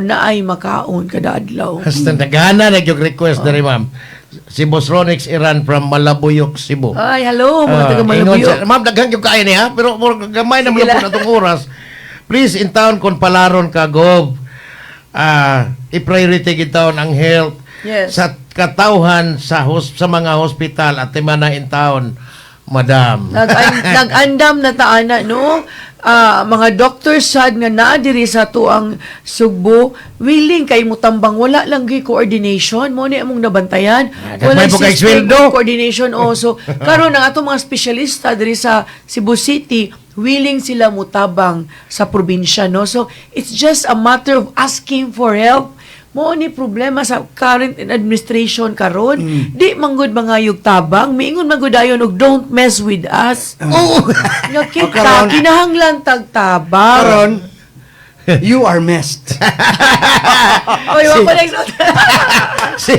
Naay makaon kada adlaw. Basta nagana na yung request diri, ma'am. Si Boss Ronix Iran from Malabuyok, Cebu. Ay, hello mga taga ingon Malabuyok. Ma'am, daghan yung kain niya, pero murag gamay na Sige mo lang. po atong oras. Please, in town kon palaron ka, Gov. I-priority gid taon ang health sa katawhan sa mga hospital at timana in town, madam. Nag-andam na taana, no? Ah, mga doctors sad nga naa diri sa tuang Sugbo, willing kay mutambang, wala lang gyud coordination mo ni among nabantayan. Gamay po kay system sweldo. of coordination also. Karon ang atong mga espesyalista diri sa Cebu City, willing sila mutabang sa probinsya, no? So it's just a matter of asking for help. Mo ni problema sa current administration karon, di manggod mangayog tabang, miingon manggod dayon og "Don't mess with us." Oo. Nga kita O, karon- kinahanglan tagtabang. Karon, you are messed. Oy, wa ko next. Si